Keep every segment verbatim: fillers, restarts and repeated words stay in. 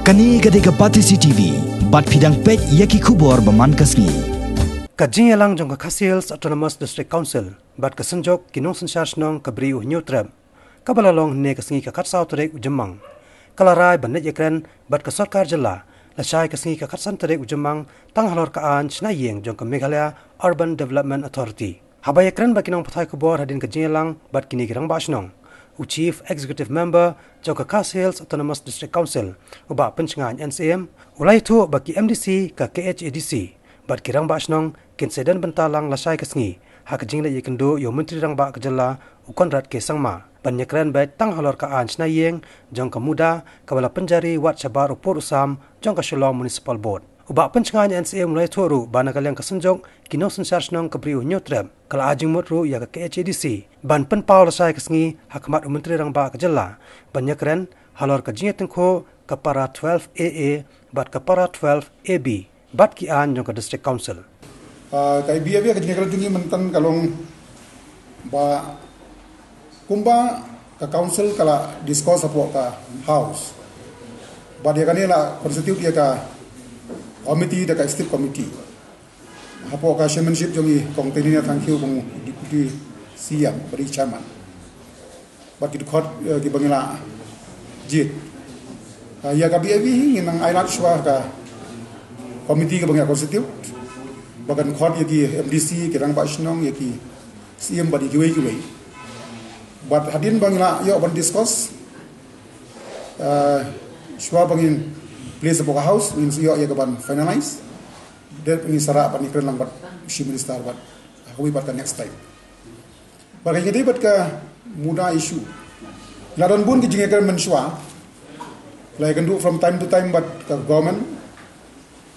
Kane ka dei ka Batesi T V, bad phi dang peit ïa ki khubor ba man ka sngi. Ka jingïalang jong ka Khasi Hills Autonomous District Council bad ka Synjuk ki nongsynshar shnong ka Bri u Hynñiewtrep, kaba la long hynne ka sngi ka khatsaw tarik u Jymmang, ka la rai ban leit ïakren bad ka sorkar jylla lashai ka sngi ka khatsan tarik u Jymmang tang halor ka aiñ shna ïing jong ka Meghalaya Urban Development Authority. Haba ïakren bad ki nongpathai khubor hadien ka jingïalang bad kine ki rangbah shnong, u Chief Executive Member jong ka Khasi Hills Autonomous District Council, u Bah Pynshngain N C M, u la ïathuh ba ki M D C ka K H A D C bad ki rangbah shnong kin sa don bynta lang lashai ka sngi ha ka jingleit ïakynduh ïa u Myntri Rangbah ka jylla, u Conrad K Sangma, ban ïakren beit tang halor ka aiñ shna ïing jong ka MUDA kaba la pynjari wat shabar u pud u sam jong ka Shillong Municipal Board. U Bah Pynshngain N C M u la ïathuh ruh ba na ka liang ka Synjuk ki nongsynshar shnong ka Bri u Hynñiewtrep ka la ai jingmut ruh ïa ka K H A D C ban pynpaw lashai ka sngi ha khmat u Myntri Rangbah ka jylla ban ïakren halor ka jingïatyngkhuh ka para twelve A A bad ka para twelve A B bad ki aiñ jong ka District Council. Ah, ka B A B ka jingïakren jong ngi mynta ka long ba kumba ka council ka la discuss hapoh ka house, bad ïa kane la constitute ïa ka committee da ka executive committee hapoh ka chairmanship jong i Kong Tania Thangkhiew kum u Deputy C M bad i chairman, bad ki dkhot, eh, kiba ngi la jied. Ah, ïa ka B A B hi ngin nang ailad shuwa ka committee kaba ngi la constitute, ba kan khot ïa ki M D C, ki rangbah shnong, ïa ki C M bad ïa kiwei kiwei. Bad hadien ba ngi la ïoh ban discuss, ah, shuwa ba ngin place hapoh ka house, ngin sa ïoh ïa ka ban finalize. Dep ngin sa rah ban ïakren lang bad u Chief Minister bad ha kawei pat ka next time. Bad ka jingïadei bad ka MUDA issue, la don bun ki jingïakren mynshuwa, la ïakynduh from time to time bad ka government,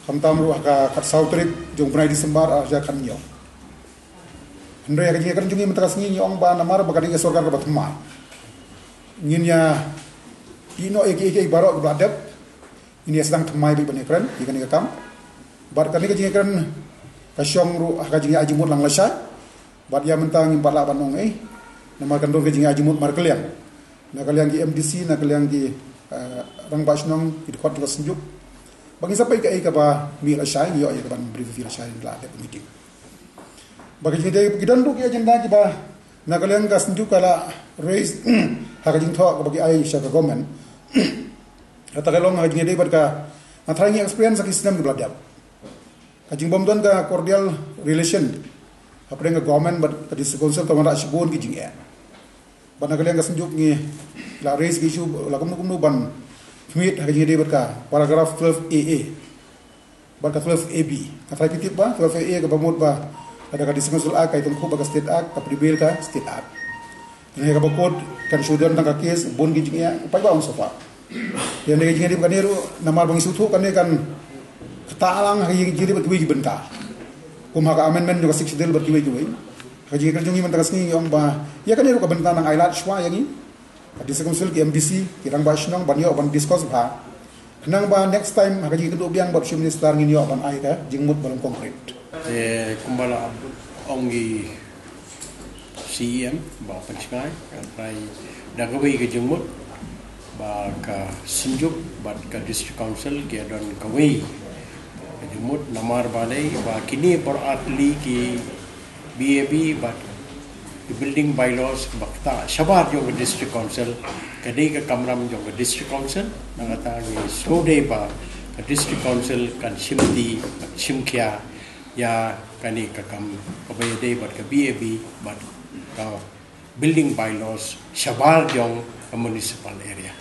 khamtam ruh ha ka khatsaw tarik jong u bnai December ar hajar khathynñiew. Hynrei ha ka jingïakren jong ngi mynta ka sngi ngi ong ba namar ba ka dei ka sorkar kaba thymmai, ngin ïa ïehnoh ïa kiei kiei baroh kiba la dep, ngin ïa sdang thymmai beit ban ïakren ïa kane ka kam. Bad kane ka jingïakren ka shong ruh ha ka jingïa ai jingmut lang lashai. Bad ïa mynta ngim pat lah ban ong ei, namar kan don ka jingïa ai jingmut markylliang na ka liang ki M D C, na ka liang ki, eh, rangbah shnong, ki dkhot jong ka Synjuk, ba ngin sa peit kaei kaba mih lashai, ngi ïoh ïa ka ban brief lashai, la dep meeting. Ba ka jingïadei, ki don ruh ki agenda kiba na ka liang ka Synjuk ka la raise ha ka jingthoh kaba ki ai sha ka government. Kata ka long ha ka jingïadei bad ka, nga tharai ngi experience ha ki snem kiba la dep, ka jingbym don ka cordial relation hapdeng ka government bad ka District Council, ka wanrah shibun ki jingeh. Bad na ka liang ka Synjuk ngi la raise ki issue la kumno kumno ban khmih ha ka jingïadei bad ka paragraph twelve A A bad ka twelve A B. Nga tharai phi tip ba twelve A A kaba mut ba lada ka District Council Act ka ïatyngkhuh bad ka State Act, ka prevail ka State Act. Hynrei kaba kut kan shu don tang ka case, bun ki jingeh, u paidbah un suffer. Te hynrei ka jingïadei bad kane ruh, namar ba ngi sngewthuh kane kan ktah lang ha ka jingïadei bad kiwei ki bynta, kum ha ka amendment jong ka Sixth Schedule bad kiwei kiwei. Ha ka jingïakren jong ngi mynta ka sngi ngi ong ba ïa kane ruh ka bynta nang ailad shuwa ïa ngi, ka District Council, ki M D C, ki rangbah shnong, ban ïoh ban discuss bha, khnang ba next time ha ka jingïakynduh biang bad u Chief Minister ngin ïoh ban ai ka jingmut ba long concrete. Te kumba la ong i C E M Bah Pynshngain, nga tharai da kawei ka jingmut ba ka Synjuk bad ka District Council ki ïa don kawei ka jingmut, namar balei ba kine baroh artylli ki B A B bad ki building bylaws ba ktah shabar jong ka District Council, ka dei ka kamram jong ka District Council. Na kata ngi sngewdei ba ka District Council kan shimti, shimkhia ïa kane ka kam kaba ïadei bad ka B A B bad ka building bylaws shabar jong ka municipal area.